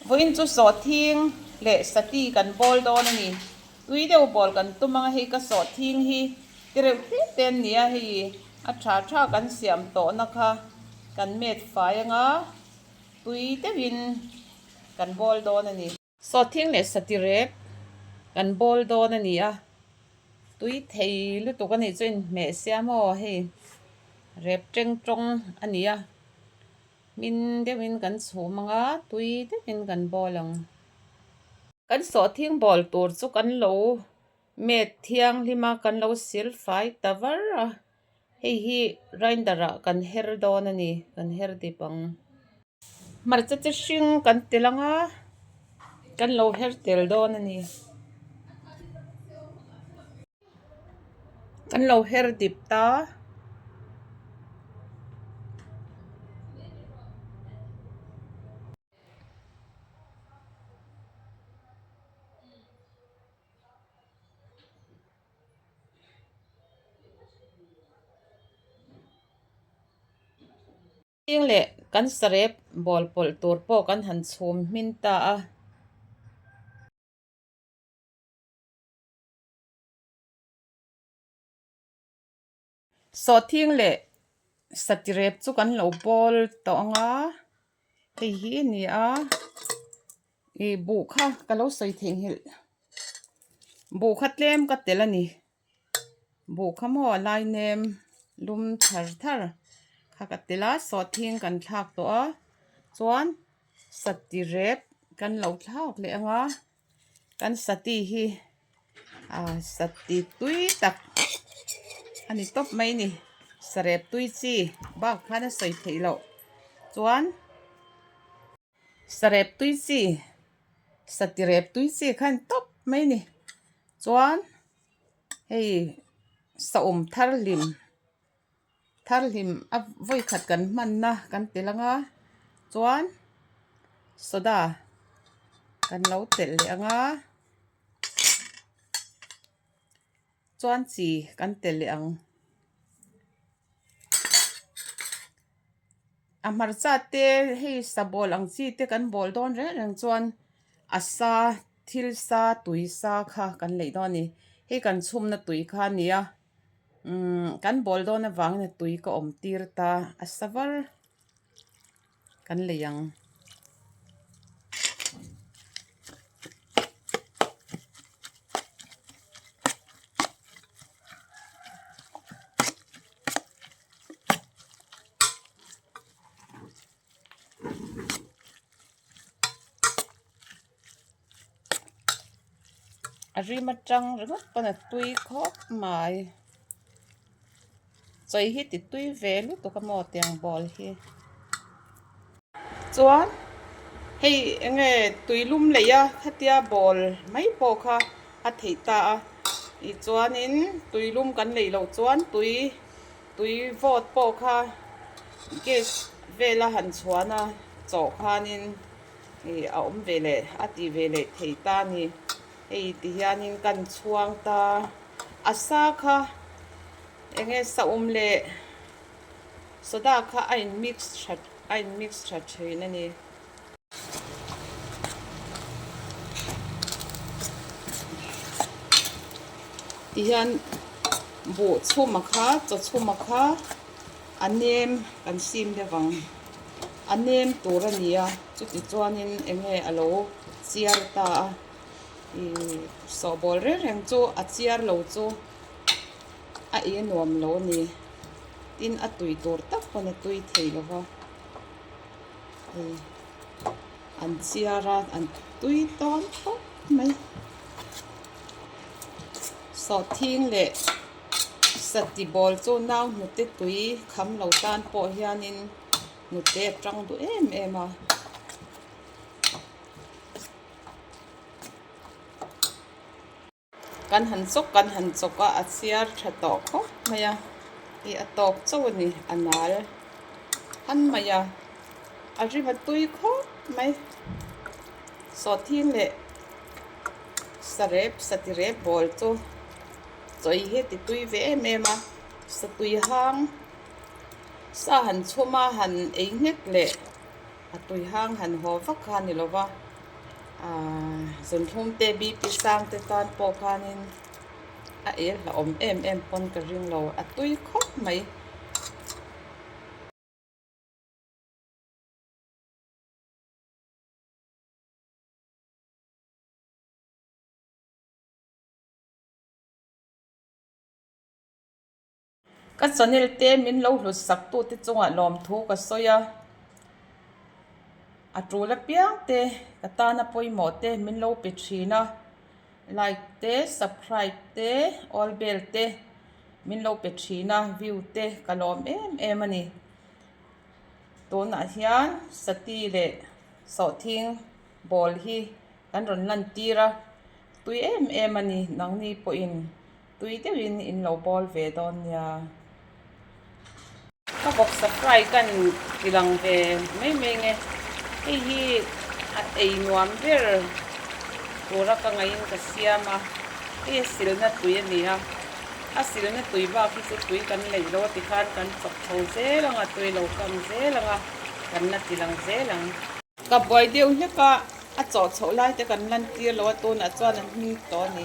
Vawiin chu sawhthing leh sati kan bawl dawn a ni. Tui deuh bawl kan tum ang a, hei ka sawhthing hi ti reuh te te an ni a, hei a tha tha kan siam tawhna kha kan met fai ang a, tui deuhin kan bawl dawn a ni. Sawhthing leh sati rep kan bawl dawn a ni a, tui thei lutuk a nih chu inhmeh sia maw hei rep teng tawng a ni a, hmin deuhin kan chhum ang a, tui deuhin kan bawl ang. Kan sawhthing bawl tur chu kan lo met thianghlim a, kan lo sil fai ta var a, hei hi grinder ah kan her dawn a ni, kan her dip ang. Hmarcha chi hring kan tel ang a, kan lo her tel dawn a ni. Kan lo her dip ta. Thing leh kan sarep bawl pawlh tur pawh kan han chhum hmin ta a. Sawhthing leh satirep chu kan lo bawl tawh ang a, hei hi a ni a, ih buh kha ka lo sawi theihnghilh, buh kha tlem ka telh a ni. Buh kha maw a lai nem lum thar thar kha ka tel a sawhthing kan thlak tawh a chuan sati rep kan lo thlak leh ang a kan sati hi ah sati tui tak a ni tawp mai a ni sarep tui chi bak khan a sawi theih loh chuan. Sarep tui chi sati rep tui chi kha a ni tawp mai a ni chuan hei saum thar hlim thar hlim a vawi khat kan hmanna kan tel ang a chuan soda kan lo telh leh ang a chuan chi kan telh leh ang. A hmarcha te hei sa bawl ang chi te kan bawl dawn reng reng chuan a sa thil sa tui sa kha kan neih dawn a ni hei kan chhumna tui kha a ni a umm kan bawl dawn avangin a tui ka awm tir ta a sa var kan lei ang. A rim atang ringawt pawn a tui khawp mai chawi hi ti tui ve lutuk a maw tiang bawl hi chuan hei eng nge tui lum lei a khatia bawl mai pawh kha a theih ta a tichuanin tui lum kan neih loh chuan tui tui vawt pawh kha gas vela han chhuan a chawh khanin ih a awm ve leh a ti ve leh thei ta a ni hei ti hianin kan chhuang ta a sa kha eng nge saum leh soda kha a in mix that a in mix tha thin a ni. Tihian buh chhuma kha chaw chhuma kha a nem kan sim deuh ang a nem tur a ni a chuti chuanin eng nge a lo chiar ta a ih sawhbawl reng reng chu a chiar lo chu a ei a nuam lo a ni tin a tui tur tak pawn a tui thei lo va. Hei an chiar a an tui tawn khawp mai sawhthing leh sati bawl chu nau hnute tui kham lo tan pawh hianin hnute a tang duh em em a. Kan han chawk kan han chawk a a chhiar tha tawh khawp mai a ih a tawk chauh a ni a nal han mai a a rim a tui khawp mai sawhthing leh sarep sati rep bawl chu chawi hi a ti tui ve em em a satui hang sa han chhum a han ei nghek leh a tui hang han haw vak kha a ni lo va. Aaa zunhlum te BP sang te tan pawh khanin a el hlauhawm em em pawn ka ring lo a tui khawp mai. Ka channel te min lo hlut sak tu te chungah lawmthu ka sawi a, a tul apiang te ka tana pawimawh te min lo pe thin a, like te subscribe te all bell te min lo pe thin a view te ka lawm em em a ni. Tunah hian sati leh sawhthing ball hi kan rawn lan tir a, tui em em a ni nangni pawhin. Tui deuhin in lo bawl ve dawn nia. Ka vawksa fry kan ti lang ve mai mai nge. Hei hi a ei nuam ber tura ka ngaihin ka siam a. Hei a silna tui a ni a. A silna tui bak hi chu tui kan neih lo a tikhan kan chawp chho zel ang a, tui lo kam zel ang a, kan la ti lang zel ang. Ka buai deuh hlek a, a chawh chhoh lai te kan lan tir lo a, tunah chuan an hming tawh a ni.